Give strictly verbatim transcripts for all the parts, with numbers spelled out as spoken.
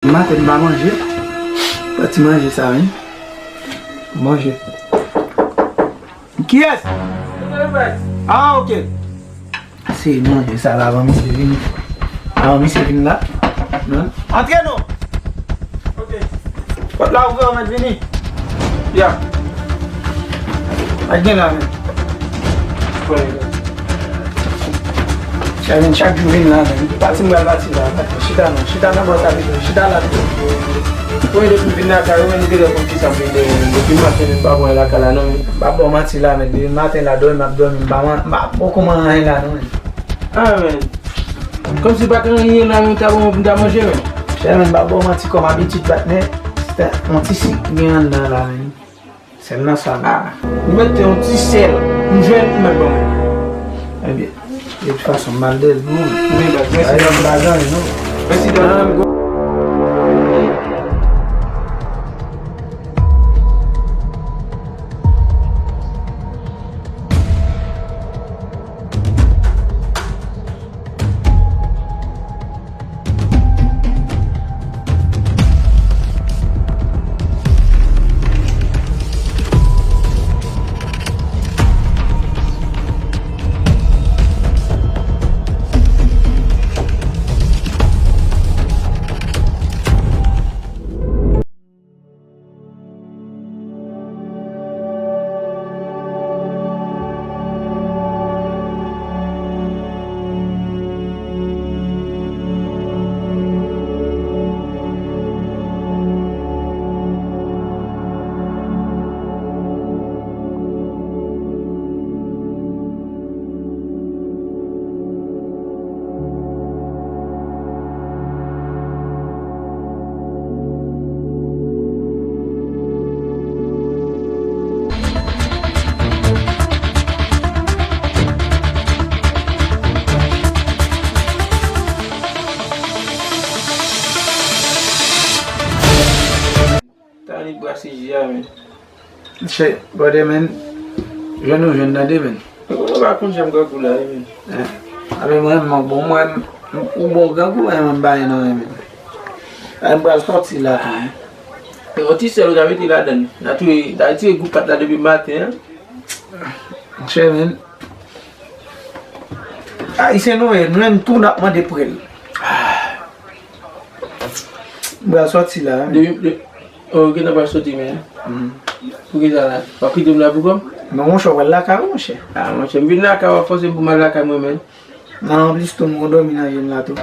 Maten m pa manje. Pati manje sa, wi. Manje. Kiyès? Ah, ok. Se manje sa la, avan misye vini. Avan misye vini la. Non. Antre non. Ok. Pòt la ouvè, ou mèt vini. Ya. Al gen la, men. Chak, chak jou vin la, men. Pati m pral pati la. Chita non. Chita nan bò sa pito. Chita la pito. Mwen depi m vin lakay ou, men, nou genlè konn kisa m vin dèyè, men. Depi maten, men, m pa pran lakay la, non, men. M pa ba w manti la, men. Depi maten la, dòmi, m ap dòmi. M pa man-, m pa poko manyen la, non, men. Ah, men. Kòmsi pa t anyen la, men, ta bon, m ta manje, men. Chè, men, m pa ba w manti, kòm abitid, patnè. Se yon ti sik gen anndan la, men. Sèl nan sa la. Ou mèt te yon ti sèl. M jwenn ou mèt ban mwen. Ebyen, de tout fason, m mal de nou. Wi, baz, mèsi. Ay, m pa jan non. Mèsi, dan. Tanik brase ji a, men. Chè, brother, men, jwenn ou jwenn tande, men. Ou pa konn jan m grangou la, wi, men. Eh, ale mwen, mwen, bon, mwen, ou bon grangou, mwen, mwen, ba, non, men. Ay, m pral sòti la, tou, men. Yon ti sèl ou ta mete ladann. N a touye, ta tire gwoup pat la depi maten, an. Chè, men. Ayisyen nou ye, nou menm tou n ap mande prèl. M pral sòti la, wi. Depi, de, oh, ou gentan pral sòti, men. Mm. Poukisa la? W ap kite m la pou kò m? Non, monchè, w pral lakay ou, monchè. Ah, monchè, m vin lakay ou, w ap fòse m pou m al lakay mwen, men. Nan, anplis tou, m gon dòmi nan je m la tou.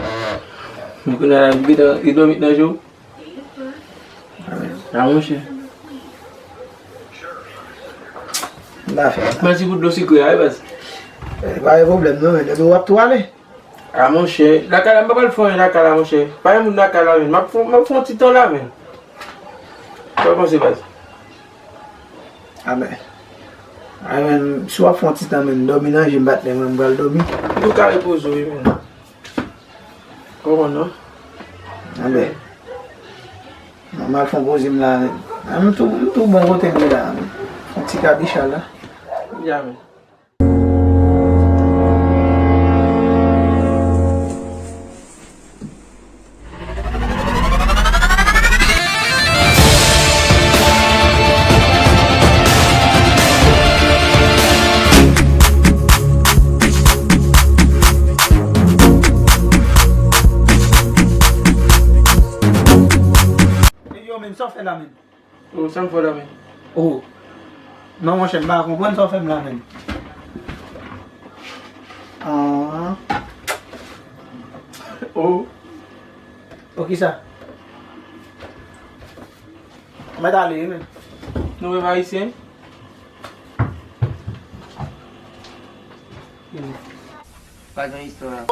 Men kounye a la, ou gentan, ou dòmi nan je w? Ah, monchè. M ta fè sa. Mèsi pou dlo sikre a, wi, baz. Eh, pa gen pwoblèm, non, men. Depi w ap tou ale. Ah, monchè. Lakay la, m pa pral fè anyen lakay la, monchè. Pa gen moun lakay la, men. M ap fè, m ap fè yon ti tan la, men. Sa w panse, baz? Amèn. Amèn. Si w ap fè yon ti tan, men, dòmi nan je m, patnè, mwen, m pral dòmi. Ou ka repoze w, wi, men. Kòman non? Anben. Mwen al fè yon poze m la, men. Ah, m tou, m tou bon kote m ye la, men. Fè yon ti kabicha la. Ya, men. Yo, men, sa w fè la, men? Oh, sa m fè w la, men? Oh. Non, monchè, m pa konprann sa w fè m la, men. Ah. Oh. Oh, kisa? Mèt ale, wi, men. Nou menm Ayisyen? Pa gen istwa.